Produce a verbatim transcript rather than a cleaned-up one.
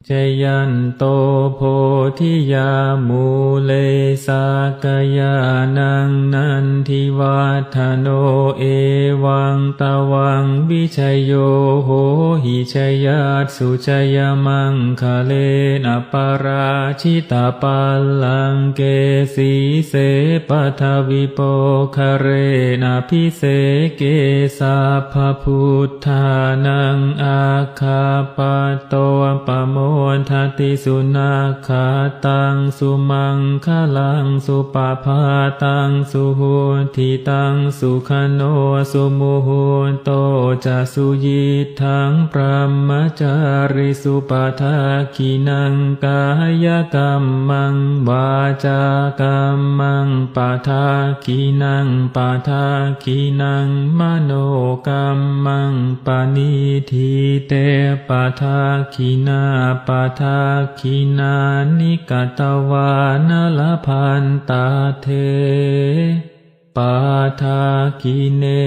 Jayanto bodhiyā mūle sakyānaṃ nandivaḍḍhano, evaṃ tvaṃ vijayo hohi jayassu jayamaṅgale. Aparājitapallaṅke sīse paṭhavipokkhare, abhiseke sabbabuddhānaṃ aggappatto pamodati. Sunakkhattaṃ sumaṅgalaṃ supabhātaṃ suhuṭṭhitaṃ, sukhaṇo sumuhutto ca suyiṭṭhaṃ brahmacārisu. Padakkhiṇaṃ kāyakammaṃ vācākammaṃ padakkhiṇaṃ, padakkhiṇaṃ manokammaṃ paṇidhī te padakkhiṇā. Padakkhiṇāni katvāna labhantatthe padakkhiṇe.